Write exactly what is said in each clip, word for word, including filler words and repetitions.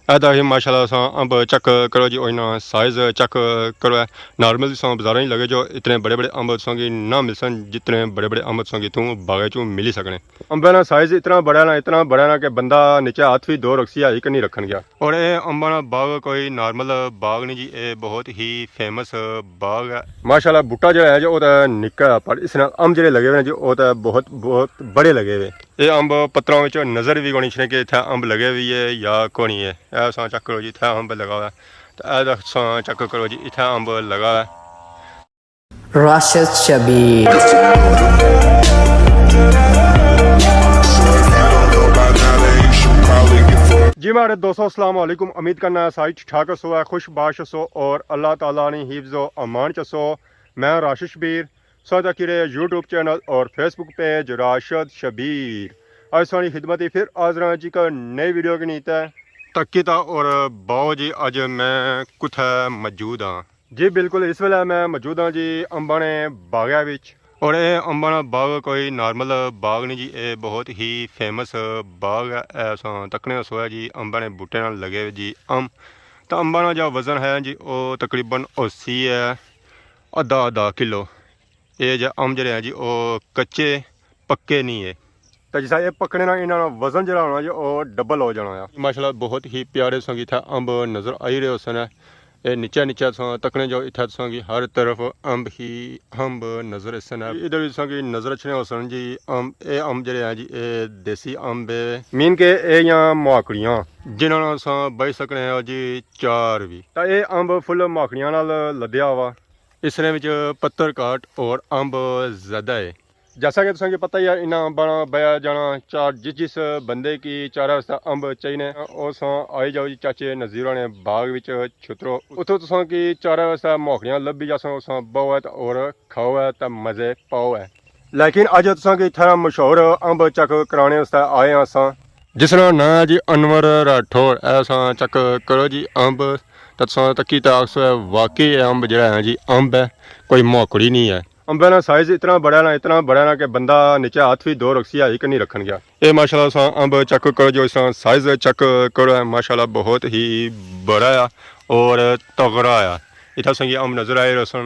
اے دا ہی ماشاءاللہ تساں امب چیک کرو جی، او انہاں سائز چیک کرو۔ نارمل تساں بازاراں ہی لگے جو اتنے بڑے بڑے امب تساں کی نہ ملسن، جتنے بڑے بڑے امب تساں کی توں باغے چوں ملی سکنے۔ امباں نا سائز اتنا بڑا نا، اتنا بڑا نا کہ بندہ نیچے ہاتھ وی دو رکھسی، ہک نہیں رکھن گیا۔ اور اے امباں نا باغ کوئی نارمل باغ نہیں جی، اے بہت ہی فیمس باغ ہے۔ ماشاءاللہ بوٹا جڑا ہے جو او تے نکا ہے، پر اس نال امب جڑے لگے ہوئے ہیں جی او تے بہت بہت بڑے لگے ہوئے۔ اے امب پتراں وچ نظر وی کونی اچھنے کہ اتھے امب لگے ہوئی ہے یا کونی ہے۔ اے اساں چیک کرو جی، اتھے امب لگا ہوا ہے۔ تے اے تساں چیک کرو جی، اتھے امب لگا ہوا ہے۔ راشد شبیر۔ جی ماڑے دوستو، السلام علیکم۔ امید کرنا ساری ٹھیک ٹھاک ہسو، خوش باش ہسو اور اللہ تعالیٰ نی حفظ و امان چ ہسو۔ میں راشد شبیر، ساتھ اکیرے یوٹیوب چینل اور فیس بک پیج راشد شبیر۔ اج سانی خدمت ہی پھر حاضر ہاں جی، ایک نئی ویڈیو کے نیتے۔ تکی تا اور باؤ جی، اج میں کتھے موجود ہاں؟ جی بالکل، اس ویلے میں موجود ہاں جی امباں نے باغے وچ۔ اور اے امباں نا باغ کوئی نارمل باغ نہیں جی، اے بہت ہی فیمس باغ ہے۔ اے اساں تکنے سو ہے جی، امباں نے بوٹے نال لگے ہوئے جی امب۔ تو امباں نا جو وزن ہے جی، او تقریباً ہوسی ہے ادھا ادھا کلو۔ اے جے امب جڑے ہیں جی، او کچے پکے نہیں ہے۔ تے جسا اے پکنے نا، انہاں نا وزن جڑا ہونا جی، او ڈبل ہو جانا ہے۔ ماشاءاللہ بہت ہی پیارے تساں کی اتھا امب نظر آئی رہے ہوسن۔ اے نیچے نیچے تساں تکنے جو اتھا تساں کی ہر طرف امب ہی امب نظر ایسن۔ ادھر بھی تساں کی نظر اچھنے ہوسن جی امب، اے امب جڑے ہیں جی، اے دیسی امب ہے۔ مین کہ اے یا ماکڑیاں، جنہاں نال تساں بائی سکنے ہو جی چار بھی۔ تے اے امب فل ماکڑیاں نال لدیا ہوا۔ اس نے وچ پتر کاٹ اور امب زیادہ ہے۔ جیسا کہ تساں کی پتہ ہی ہے، انہاں امباں نا بیا جانا چار، جس جس بندے کی چارے واسطے امب چاہیے، او ساں آئی جاؤ جی چاچے نذیر ہونے باغ وچ چھترو۔ اتھوں تساں کی چارے واسطے ماکڑیاں لبھی جاسن، او ساں بہو ہے تے اور کھاؤ ہے تے مزے پاؤ ہے۔ لیکن اج تساں کی اتھا مشہور امب چیک کرانے واسطے آئے ہاں ساں۔ جس نا ناں ہے جی انور راٹھور، اے ساں چیک کرو جی امب، تے تساں تکی تے آکھسو ہے واقعی اے امب جڑا ہے جی امب ہے، کوئی ماکڑی نہیں ہے۔ امبے نا سائز اتنا بڑا نا، اتنا بڑا نا کہ بندہ نیچے ہاتھ وی دو رکھسی، ہک نہیں رکھن گیا۔ اے ماشاءاللہ تساں امب چیک کرو جو، اس نا سائز چیک کرو، اے ماشاءاللہ بہت ہی بڑا ہے اور تگڑا ہے۔ اتھا تساں کی امب نظر آئے رہسن،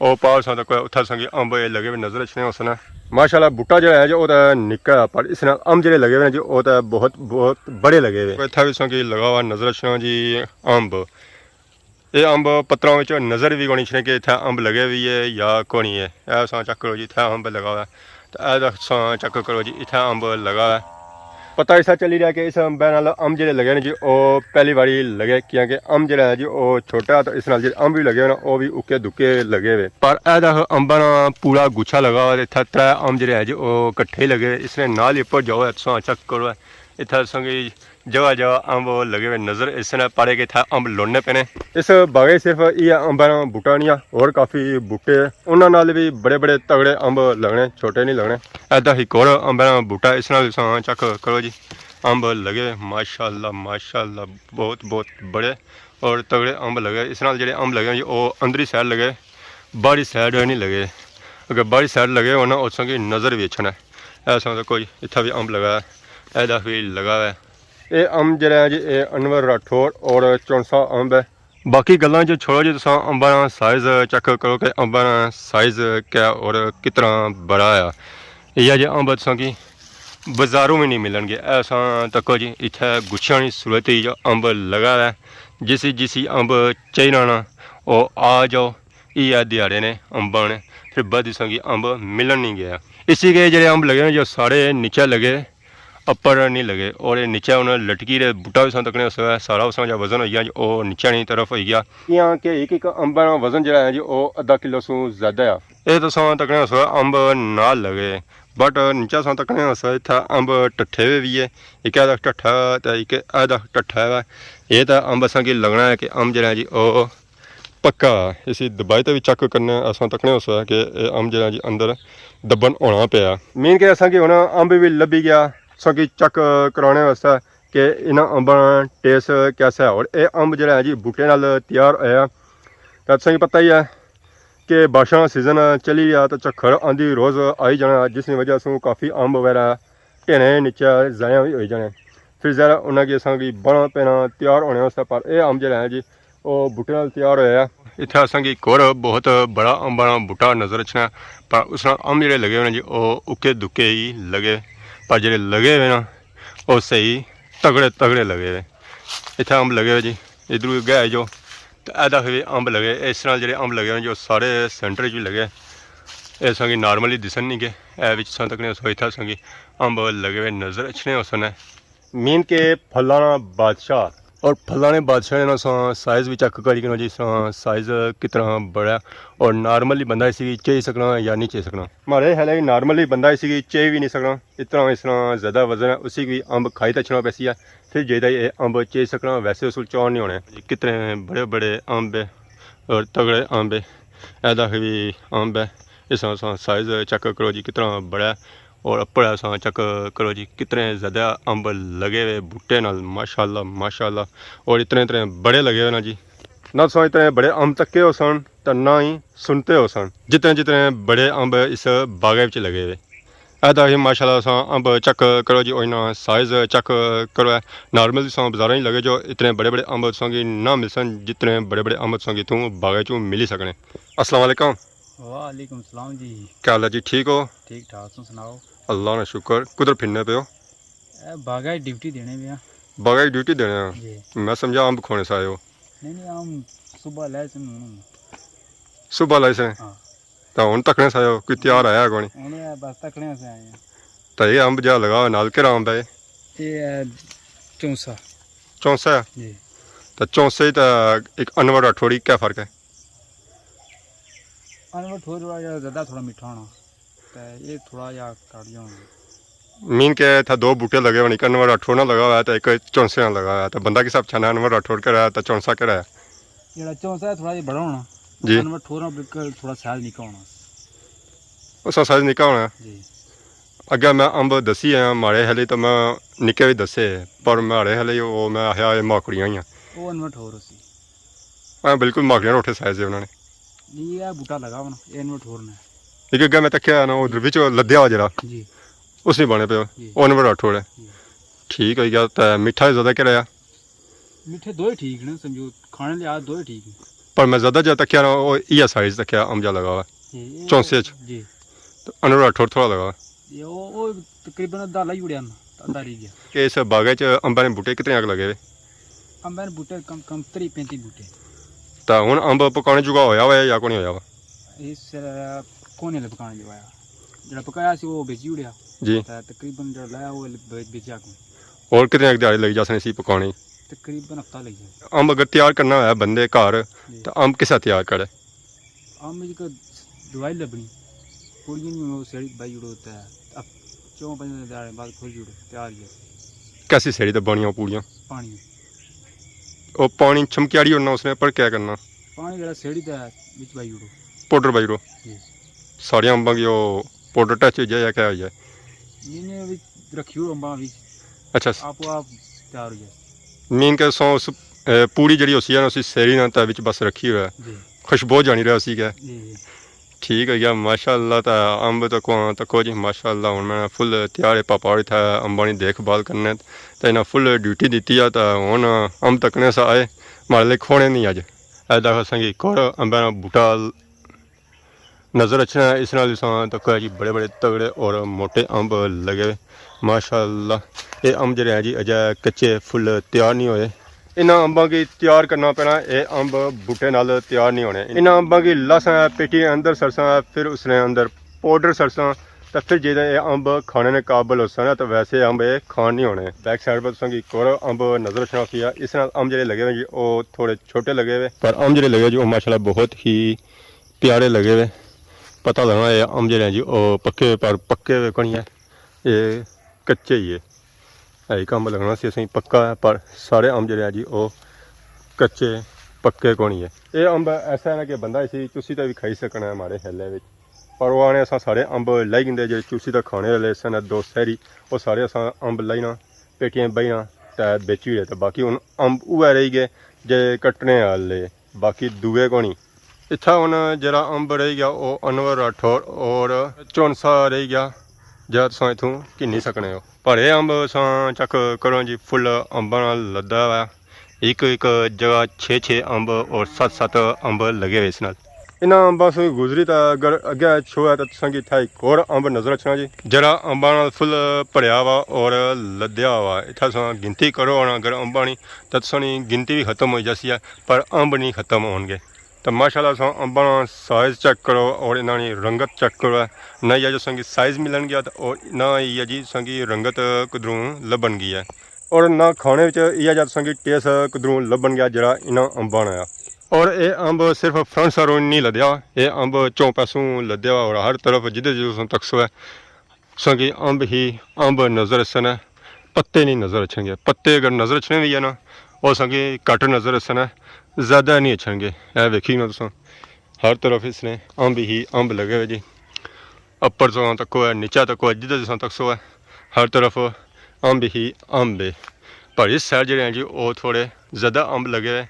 او پار تساں تک اتھا تساں کی امب لگے ہوئے نظر اچھنے ہوسن۔ ماشاءاللہ بوٹا جڑا ہے جو، او تے نکا ہے، پر اس نال امب جڑے لگے ہوئے ہیں جو، او تے بہت بہت بڑے لگے ہوئے۔ اتھا وی تساں کی لگا ہوا نظر اچھنا جی امب۔ اے امب پتراں وچ نظر وی کونی اچھنے کہ اتھا امب لگے ہوئی ہے یا کونی ہے۔ اے تساں چیک کرو جی، اتھا امب لگا ہوا ہے۔ تے اے تساں چیک کرو جی، اتھا امب لگا ہوا ہے۔ پتہ اس طرح چلی رہیا کہ اس امبے نال امب جڑے لگے نے جی، او پہلی واری لگے، کیونکہ امب جڑا ہے جی، او چھوٹا ہے، تے اس نال جڑے امب وی لگے ہوئے نا، او وی اکے دکے لگے ہوئے۔ پر اے دا امباں نا پورا گچھا لگا ہوا، تے اتھا ترے امب جڑے ہیں جی، او کٹھے ہی لگے ہوئے۔ اس نے نال ہی اپر جاؤ، تساں چیک کرو، اتھا تساں کی جگہ جگہ امب لگے ہوئے نظر اس نے پارے کہ اتھا امب لوڑنے پینے۔ اس باغے صرف یہ امباں نا بوٹا نہیں ہے، اور کافی بوٹے ہیں، انہاں نال بھی بڑے بڑے تگڑے امب لگنے، چھوٹے نہیں لگنے۔ ایدا ہک اور امباں نا بوٹا، اس نال تساں چیک کرو جی، امب لگے، ماشاءاللہ، ماشاءاللہ، بہت بہت بڑے اور تگڑے امب لگے۔ اس نال جڑے امب لگے جی، او اندری سائیڈ لگے، باہری سائیڈ نہیں لگے۔ اگر باہری سائیڈ لگے ہونا، اس کی نظر بھی اچھنا ہے۔ ایسا مطلب کوئی اتھا بھی امب لگا ہے، ایدا بھی لگا ہے۔ اے امب جڑا ہے جی، اے انور راٹھور اور چونسا امب ہے۔ باقی گلاں جو چھوڑو جی، تساں امباں نا سائز چیک کرو کہ امباں نا سائز کیا اور کتنا بڑا ہے۔ یہ جے امب تساں کی بازاروں بھی نہیں ملن گے۔ ایسا تکو جی، اتھے گچھیاں نی صورت ہی جو امب لگا ہے۔ جسی جسی امب چاہیے نا، او آ جاؤ۔ یہ دیہاڑے نے امباں نے، پھر بعد تساں کی امب ملن نہیں گیا۔ اسی کے جڑے امب لگے نے جو سارے نیچے لگے، اپر نہیں لگے، اور یہ نیچے انہاں لٹکی رہے، بوٹا بھی ساں تکنے اس ویلے سارا اس نا جا وزن ہوئی گیا جی، او نیچے نی طرف ہوئی گیا۔ یہاں کہ ایک ایک امباں نا وزن جڑا ہے جی، او ادھا کلو سوں زیادہ ہے۔ یہ تو ساں تکنے اس ویلے امب نہ لگے، بٹ نیچے ساں تکنے اس ویلے اتھا امب ٹٹھے ہوئے بھی ہے، ایک ایدا ٹٹھا ہے تے ایک ایدا ٹٹھا ہے۔ یہ تو امب اساں کی لگنا ہے کہ امب جڑا ہے جی، او پکا ہے۔ اسی دبائی تے بھی چیک کرنے، اساں تکنے اس ویلے کہ یہ امب جڑا جی اندر دبن ہونا پیا۔ مین کہ اساں کی ہن امب بھی لبھی گیا، اساں کی چیک کرانے واسطے کہ انہاں امباں نا ٹیسٹ کیسا ہے۔ اور اے امب جڑا ہے جی بوٹے نال تیار ہویا، تے تساں کی پتہ ہی ہے کہ بارشاں نا سیزن چلی گیا تے جھکھڑ آندھی روز آئی جانا، جس نی وجہ سوں کافی امب وغیرہ ڈھیرے نیچے ضائع وی ہوئی جانے۔ پھر ذرا انہاں کی اساں کی بننا پینا تیار ہونے واسطے، پر اے امب جیہڑا ہے جی، او بوٹے نال تیار ہویا ہے۔ اتھے اساں کی ایک اور بہت بڑا امباں نا بوٹا نظر اچھنا ہے، پر اس نال امب جیہڑے لگے ہوئے نا جی، او اکے دکے ہی لگے، پر جیہڑے لگے ہوئے نا، او صحیح تگڑے تگڑے لگے ہوئے۔ اتھے امب لگے ہوئے جی، ادھروں گئے جو، تے اے دکھے وی امب لگے، اس نال جیہڑے امب لگے ہوئے جو سارے سینٹر وچ وی لگے۔ اے اساں کی نارملی دسن نہیں گے، اے وچ اساں تکنے سو اتھے اساں کی امب لگے ہوئے نظر اچھنے ہوسن۔ مین کہ پھلاں نا بادشاہ، اور پھلاں نے بادشاہ نے اساں سائز وی چیک کری کنوں جی، اساں سائز کتنا بڑا ہے، اور نارملی بندہ اسی کی چائی سکنا یا نہیں چائی سکنا۔ مارے خیال ہے کہ نارملی بندہ اسی کی چائی وی نہیں سکنا، اتنا اس طرح زیادہ وزن ہے، اسی کی امب کھائی تے اچھنا پیسی ہے۔ پھر جیہڑا اے امب چائی سکنا، ویسے اس کول چاؤن نہیں ہونے۔ کتنے بڑے بڑے امب ہے اور تگڑے امب ہے، اے دکھے وی امب ہے۔ اس طرح سائز چیک کرو جی کتنا بڑا ہے، اور اپر اساں چیک کرو جی کتنے زیادہ امب لگے ہوئے بوٹے نال، ماشاءاللہ ماشاءاللہ، اور اتنے اتنے بڑے لگے ہوئے نا جی۔ نہ تساں اتنے بڑے امب تکے ہوسن تے نہ ہی سنتے ہوسن، جتنے جتنے بڑے امب اس باغے وچ لگے ہوئے۔ اے دکھے ماشاءاللہ تساں امب چیک کرو جی، او انہاں سائز چیک کرو ہے۔ نارمل تساں بازاراں ہی لگے جو اتنے بڑے بڑے امب تساں کی نہ ملسن، جتنے بڑے بڑے امب تساں کی اتھوں باغے چوں ملی سکنے۔ السلام علیکم۔ وعلیکم السلام جی۔ کیا حال ہے جی، ٹھیک ہو؟ ٹھیک ٹھاک، تساں سناؤ؟ اللہ نا شکر۔ کدھر پھرنے پے ہو؟ اے باغا ڈیوٹی دینے پے آں۔ باغا ڈیوٹی دینے آں؟ جی۔ میں سمجھا امب کھونے سائے ہو۔ نہیں نہیں، امب صبح لائے سن ہن۔ صبح لائے سن؟ ہاں۔ تاں ہن تکنے سائے ہو، کوئی تیار آیا کوئی نہیں؟ ہن اے بس تکنے سے آئے ہیں۔ تاں اے امب جا لگا ہویا نال کیہڑا امب ہے؟ اے ہے چونسا۔ چونسا ہے؟ جی۔ تاں چونسے تے ایک انور راٹھوڑی کیا فرق ہے؟ انور راٹھوڑی تھوڑا جیہا زیادہ تھوڑا میٹھا ہونا، تے اے تھوڑا جیہا کاڑیا ہونا۔ مین کہ اتھا دو بوٹے لگے ہونے، ایک انور راٹھوڑ نا لگا ہویا ہے تے ایک چونسے نا لگا ہویا ہے، تے بندہ کس طرح پچھانے انور راٹھوڑ کیہڑا ہے تے چونسا کیہڑا ہے؟ جیہڑا چونسا ہے تھوڑا جیہا بڑا ہونا، جی۔ انور راٹھوڑ نا بالکل تھوڑا سائز نکا ہونا۔ اس نا سائز نکا ہونا ہے؟ جی۔ اگے میں امب دسی آیا، ماڑے ہلے تو میں نکے وی دسے، پر ماڑے ہلے او میں آخیا اے ماکڑیاں ہی ہیں۔ او انور راٹھوڑ سی۔ ہاں، بالکل ماکڑیاں روٹھے سائز ہے انہاں نے۔ نہیں، اے بوٹا لگا ہونا، اے انور راٹھوڑ نے۔ ایک اگے میں تکیا نا، ادھر وچ لدیا ہوا جیہڑا، جی۔ اس نے بنے پے ہو، جی۔ او انور راٹھوڑ ہے۔ جی۔ ٹھیک ہوئی گیا، تے میٹھا زیادہ کیہڑا ہے؟ میٹھے دو ہی ٹھیک نے، سمجھو کھانے لحاظ دو ہی ٹھیک نے۔ پر میں زیادہ جیہڑا تکیا نا، او ایہا سائز تکیا، امب جیہا لگا ہوا ہے۔ جی، اے چونسے اچ۔ جی۔ تے انور راٹھوڑ تھوڑا لگا ہوا ہے۔ جی، او، او تقریباً ادھا لائی اڑیا نا، ادھا رہ گیا۔ کہ اس باغے چ امباں نے بوٹے کتنے آگ لگے ہوئے؟ امباں نے بوٹے کم کم تریہہ پینتی بوٹے۔ تاں ہن امب پکانے جوگا ہویا ہوا ہے یا کونی ہویا ہوا؟ اس کونے لے پکانے جوگا ہویا۔ جیہڑا پکایا سی، او بیچی اڑیا۔ جی۔ تے تقریباً جیہڑا لایا، او بیچ-، بیچیا کوئی۔ اور کتنے ایک دیہاڑے لگی جاسن اسی پکانے؟ تقریباً ہفتہ لگی جائے۔ امب اگر تیار کرنا ہویا بندے گھر، جی۔ تاں امب کسا تیار کرے؟ امب اچ دوائی لبنی، پوڑیاں نی، او سیڑھی بائی اڑو تے اپ-، چوں پنج دیہاڑے بعد کھول چھوڑو، تیار ہی ہے۔ کیسی سیڑھی تے بنیاں او پوڑیاں؟ پانی۔ او پانی چھمکیاڑی اڑنا اس نے، پر کیا کرنا؟ پانی جیہڑا سیڑھی تے وچ بائی اڑو۔ پاؤڈر بائی اڑو۔ جی۔ ساریاں امباں کی او پاؤڈر ٹچ ہوئی جائے یا کیا ہوئی جائے؟ نہیں، نہیں، وچ رکھی اڑو امباں وچ۔ اچھا۔ آپ، آپ تیار ہوئی جائے۔ مین کہ سو اس، اے، پوڑی جیہڑی ہوسی ہے نا، اسی سیڑھی نا تے وچ بس رکھی ہویا ہے۔ جی۔ خوشبو جانی رہے اسی کے۔ جی، جی۔ ٹھیک ہوئی گیا، ماشاءاللہ۔ تے امب تکو، تکو جی، ماشاءاللہ، ہن میں فل تیار ہے، پاپا اور اتھا امباں نی دیکھ بھال کرنے، تے انہاں فل ڈیوٹی دتی ہے، تے ہن امب تکنے سا آئے، مارے لے کھونے نہیں اج۔ اے دیکھو سنگی، کور امباں نا بوٹا نظر اچھنا ہے، اس نال اساں تکو جی بڑے بڑے تگڑے اور موٹے امب لگے ہوئے۔ ماشاءاللہ، اے امب جیہڑے ہیں جی اجے کچے فل تیار نہیں ہوئے۔ انہاں امباں کی تیار کرنا پینا، اے امب بوٹے نال تیار نہیں ہونے۔ انہاں امباں کی لاساں پیٹی اندر سرساں، پھر اس نے اندر پاؤڈر سرساں، تے پھر جیہڑے اے امب کھانے نے قابل ہوسن تے ویسے امب اے کھان نہیں ہونے۔ بیک سائیڈ پر تساں کی ایک اور امب نظر اچھنا ہوسی، اس نال امب جیہڑے لگے ہوئے جی، او تھوڑے چھوٹے لگے ہوئے۔ پر امب جیہڑے لگے جی، او ماشاءاللہ بہت ہی پیارے لگے ہوئے۔ پتہ لگنا اے امب جیہڑے ہیں جی، او پکے، پر پکے ہوئے کونی ہے، اے کچے ہی ہے۔ اے ہک امب لگنا سی اسیں پکا ہے، پر سارے امب جیہڑے ہیں جی، او کچے، پکے کونی ہے۔ اے امب ایسا ہے نا کہ بندہ اسی چسی تے وی کھائی سکنا ہے مارے خیالے وچ۔ پر او آنے اساں سارے امب لائی گھندے جیہڑے چسی تے کھانے آلے سن، دو سہری، او سارے اساں امب لائی نا، پیٹیاں بائی نا، تے بیچی اوڑے۔ تے باقی ہن امب اوہے رہی گئے جیہڑے کٹنے آلے۔ باقی دوئے کونی۔ اتھا ہن جیہڑا امب رہی گیا، او انور راٹھوڑ اور چونسا رہی گیا، جیہڑا تساں اتھوں گھنی سکنے ہو۔ پر اے امب اساں چیک کرو جی، فل امباں نال لدا ہوا۔ ایک ایک جگہ چھ چھ امب اور ست ست امب لگے ہوئے اس نال۔ انہاں امباں سوں گزری تے اگر اگے چھوئے تے تساں کی اتھا ایک اور امب نظر اچھنا جی، جیہڑا امباں نال فل بھریا ہوا اور لدیا ہوا۔ اتھا تساں گنتی کرو ہن اگر امباں نی، تے تساں نی گنتی وی ختم ہوئی جاسی ہے، پر امب نی ختم ہون گے۔ تے ماشاءاللہ تساں امباں نا سائز چیک کرو اور انہاں نی رنگت چیک کرو۔ نہ ایہا جو تساں کی سائز ملن گیا تے اور نہ ایہا جی تساں کی رنگت کدروں لبھن گئی ہے۔ اور نہ کھانے وچ ایہا جا تساں کی ٹیسٹ کدروں لبھن گیا جیہڑا انہاں امباں نا آیا۔ اور اے امب صرف فرنٹ سائیڈوں نہیں لدیا، اے امب چوں پاسوں لدیا اور ہر طرف جدھر جدھر تساں تکسو ہے، تساں کی امب ہی امب نظر اچھن ہے، پتے نہیں نظر اچھن گے۔ پتے اگر نظر اچھنے وی ہے نا، او تساں کی گھٹ نظر اچھن ہے، زیادہ نہیں اچھن گے۔ اے ویکھی نا تساں، ہر طرف اس نے امب ہی امب لگے ہوئے جی۔ اپر تساں تکو ہے، نیچے تکو ہے، جدھر تساں تکسو ہے، ہر طرف امب ہی امب ہے۔ پر اس سائیڈ جیہڑے ہیں جی، او تھوڑے زیادہ امب لگے ہوئے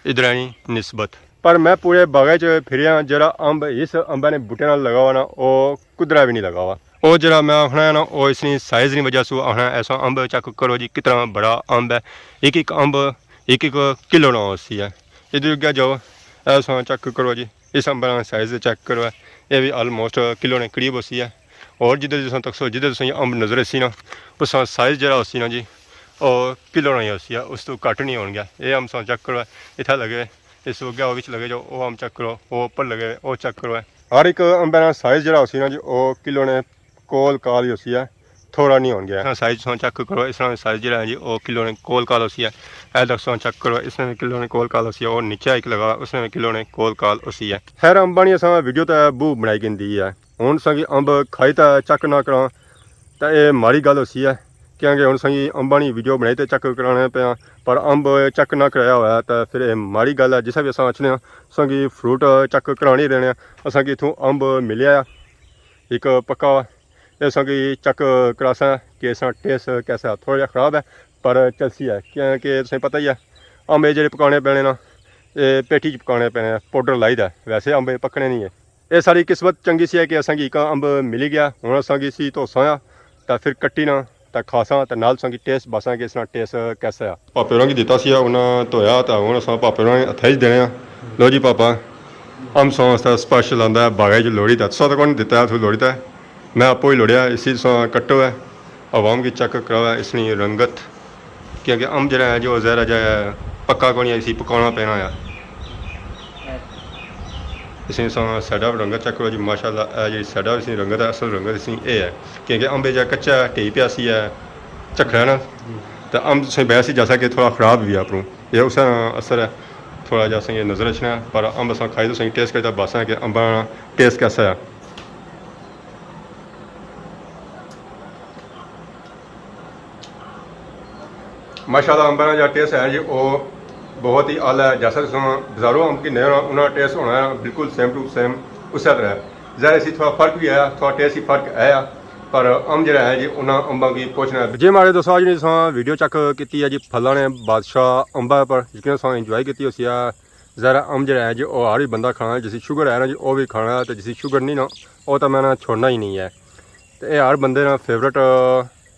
ادھر نی نسبت۔ پر میں پورے باغے چ پھریا، جیہڑا امب اس امبے نے بوٹے نال لگا ہوا نا، او کدرا وی نہیں لگا ہوا۔ او جیہڑا میں آخنا ہے نا، او اس نی سائز نی وجہ سوں آخنا ہے۔ ایسا امب چیک کرو جی، کتنا بڑا امب ہے۔ ایک ایک امب ایک ایک کلو نا ہوسی ہے۔ ادھر اگے جاؤ، ایسا چیک کرو جی، اس امب نا سائز چیک کرو ہے، اے وی آلموسٹ کلو نے قریب ہوسی ہے۔ اور جدھر تساں تکسو، جدھر تساں امب نظر اسی نا، اس نا سائز جیہڑا ہوسی نا جی، او کلو نا ہی ہوسی ہے، اس تو گھٹ نہیں ہون گیا۔ اے امب تساں چیک کرو ہے، اتھا لگے، اس اگے او وچ لگے جو او امب چیک کرو، او اپر لگے، او چیک کرو ہے۔ ہر ایک امبے نا سائز جیہڑا ہوسی نا جی، او کلو نے کول کال ہی ہوسی ہے، تھوڑا نہیں ہون گیا۔ اس نا سائز تساں چیک کرو، اس نا سائز جیہڑا ہے جی، او کلو نے کول کال ہوسی ہے۔ اے تساں چیک کرو، اس نے وی کلو نے کول کال ہوسی ہے، اور نیچے ایک لگا، اس نے وی کلو نے کول کال ہوسی ہے۔ خیر، امباں نی اساں ویڈیو تے بہوں بنائی گھندی ہے۔ ہن تساں کی امب کھائی تے چیک نہ کراں، تے اے ماڑی گل ہوسی ہے، کیونکہ ہن تساں کی امباں نی ویڈیو بنائی تے چیک کرانے پے آں، پر امب چیک نہ کرایا ہویا تے پھر اے ماڑی گل ہے۔ جسے وی اساں اچھنے آں، تساں کی فروٹ چیک کرانے رہنے آں۔ اساں کی اتھوں امب ملیا ہے، ایک پکا ہوا، اے تساں کی چیک کراساں کہ اس نا ٹیسٹ کیسا ہے۔ تھوڑا جہا خراب ہے، پر چلسی ہے، کیونکہ تساں پتہ ہی ہے، امب اے جیہڑے پکانے پینے نا، اے پیٹی چ پکانے پینے، پاؤڈر لائی دا ہے۔ ویسے امب اے پکنے نہیں ہے۔ اے ساڑی قسمت چنگی سی ہے کہ اساں کی اک امب ملی گیا۔ ہن اساں کی اسی دھوساں آ، تے پھر کٹی نا، تے کھاساں، تے نال اساں کی ٹیسٹ باساں کہ اس نا ٹیسٹ کیسا آ۔ پاپے ہوراں کی دتا سی، انہاں دھویا، تے ہن اساں پاپے ہوراں نے ہتھے چ دینے آ۔ لو جی پاپا، امب تساں واسطے سپیشل آندا ہے، باغے چ لوڑی تے، تساں تے کوئی نہیں دتا ہے، اتھوں لوڑی تے۔ میں آپو ہی لوڑیا، اسی تساں کٹو ہے، عوام کی چیک کراؤ ہے اس نی رنگت، کیونکہ امب جیہڑا ہے جو ظاہر ہے جا پکا کونی ہے، اسی پکانا پینا ہے۔ اس نی تساں سائیڈ آف رنگت چیک کرو جی، ماشاءاللہ، اے جیہڑی سائیڈ آف اس نی رنگت ہے، اصل رنگت اس نی اے ہے، کیونکہ امب جا کچا ہے، ٹھئی پیا سی ہے، چکھڑا ہے نا، تے امب تساں بحث ہی جیسا کہ تھوڑا خراب وی ہے اپروں، اے اس نا اثر ہے، تھوڑا جہا اساں کی نظر اچھنا ہے، پر امب اساں کھائی تے اساں کی ٹیسٹ کری تے باساں کہ امباں نا ٹیسٹ کیسا ہے۔ ماشاءاللہ، امباں نا جا ٹیسٹ ہے جی، او بہت ہی اعلیٰ ہے۔ جیسا تساں بازاروں امب کی نئے ہونا، انہاں ٹیسٹ ہونا ہے بالکل سیم ٹو سیم اسے طرح۔ ظاہر اسی تھوڑا فرق وی آیا، تھوڑا ٹیسٹ ہی فرق آیا، پر امب جیہڑا ہے جی، انہاں امباں کی پہنچنا ہے۔ جی ماڑے دوستو، اج نی تساں ویڈیو چیک کیتی ہے جی، پھلاں نے بادشاہ امباں پر، یقیناً تساں انجوائے کیتی ہوسی ہے۔ ظاہر ہے، امب جیہڑا ہے جی، او ہر وی بندہ کھانا ہے، جسی شوگر ہے نا جی، او وی کھانا ہے، تے جسی شوگر نہیں نا، او تے میں نا چھوڑنا ہی نہیں ہے۔ تے اے ہر بندے نا فیورٹ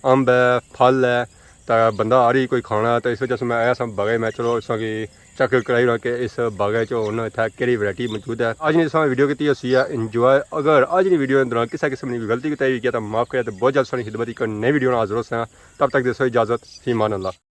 امب ہے، پھل ہے، تے بندہ ہر ہی کوئی کھانا ہے۔ تے اس وجہ سے میں آیا ساں باغے، میں چلو اساں کی چیک کرائی رہا کہ اس باغے چ ہن اتھا کیہڑی ورائٹی موجود ہے۔ اج نی تساں ویڈیو کیتی ہوسی ہے انجوائے۔ اگر اج نی ویڈیو دے دوران کسے قسم نی کوئی غلطی کوتاہی ہوئی ہے تے معاف کرے، تے بہت جلد تساں نی خدمت اک نئی ویڈیو نال حاضر ہوساں۔ تب تک دیسو اجازت، فی امان اللہ۔